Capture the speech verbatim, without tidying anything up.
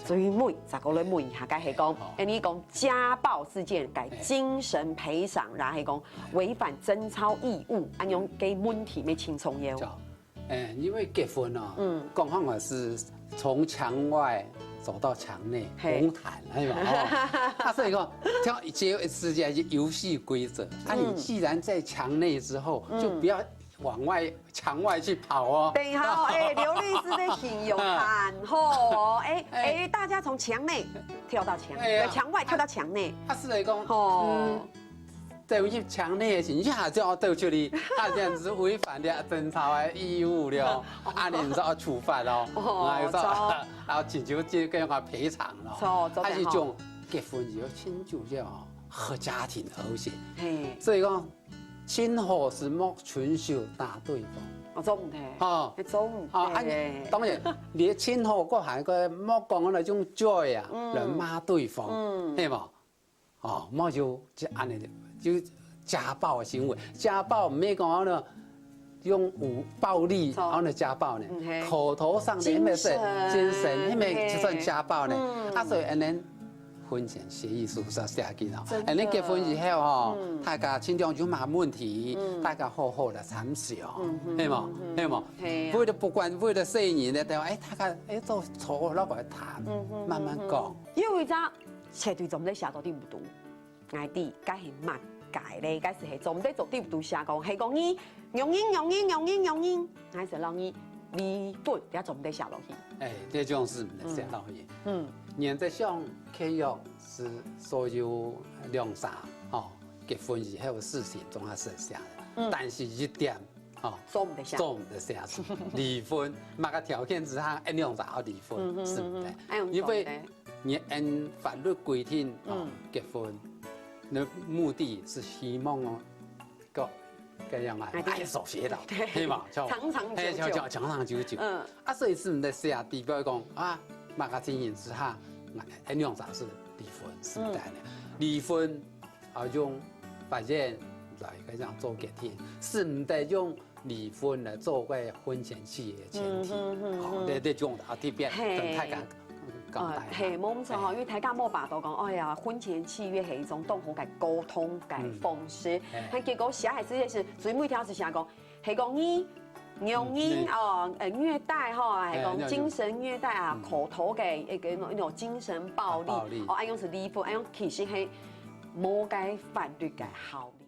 最尾再過來問一下，該係講，好。恁呢講家暴事件，該精神賠償，然後係講違反貞操義務，恁樣个問題，乜輕鬆要。 就，哎，因為結婚哦，嗯，講好了是從牆外走到牆內，嘿，紅毯，哎嘛，哦，啊，所以講，跳結婚時間是遊戲規則，啊，你既然在牆內之後，就不要往外牆外去跑哦。等一下哦，哎，劉律師的形容很好哦，哎哎，大家從牆內跳到牆，哎呀，墙外跳到牆內，啊，是來講，哦，嗯。 走入牆內的時，一下就要走出去，啊，恁樣係違反了貞操的義務了，啊，恁樣就要處罰哦，哦，啊，就要，啊，請求這个要賠償咯，哦，做得吼，啊，這種結婚以後親像這樣哦，和家庭和諧，嘿，所以講，親好係莫伸手打對方，哦，做毋得，哦，做毋得，哦，啊，當然，你的親好過還个莫講那種嘴啊，來罵對方，嗯，係無？ 哦，莫就恁呢，就家暴的行為，家暴毋係講呢，用武暴力，然後呢家暴呢，口頭上的那個精神，那個就算家暴呢。啊，所以恁呢婚前協議書是要寫緊哦，恁呢結婚以後哦，大家盡量有麼問題，大家好好的參詳，係無？係無？為了不管為了細人的，對吧？哎，大家哎做錯，老板談，慢慢講。有一張 絕對做毋得寫到對毋住。𠊎知，該係麼个咧？該係係做毋得做對毋住寫講，係講你，仰人仰人仰人仰人，𠊎係讓你離婚，也做毋得寫落去。哎，這種係毋得寫落去。嗯，原則上契約係所有兩儕吼結婚以後的事情總係寫的，但是一點 哦，做毋得寫，做毋得寫，離婚，麼个條件之下，恁樣就要離婚，係毋得。因為你按法律規定哦，結婚，那目的是希望哦，个，个樣啊，愛手偕老，對嘛？長長久久，長長久久。嗯，啊，所以係毋得寫，比如講啊，麼个情形之下，恁樣就係離婚，係毋得呢。離婚 啊，用法院來个樣做決定，係毋得用離婚來做个婚前契約的前提。好，這這種啊特別跟大家講大家。係，無錯吼，因為大家無辦法講，哎呀，婚前契約係一種當好个溝通个方式，但結果寫个時節係最尾條係寫講，係講你 容易哦，呃，虐待吼，還講精神虐待啊，口頭个一个那種精神暴力，暴力哦，恁樣係離婚，恁樣其實係無該法律个效力。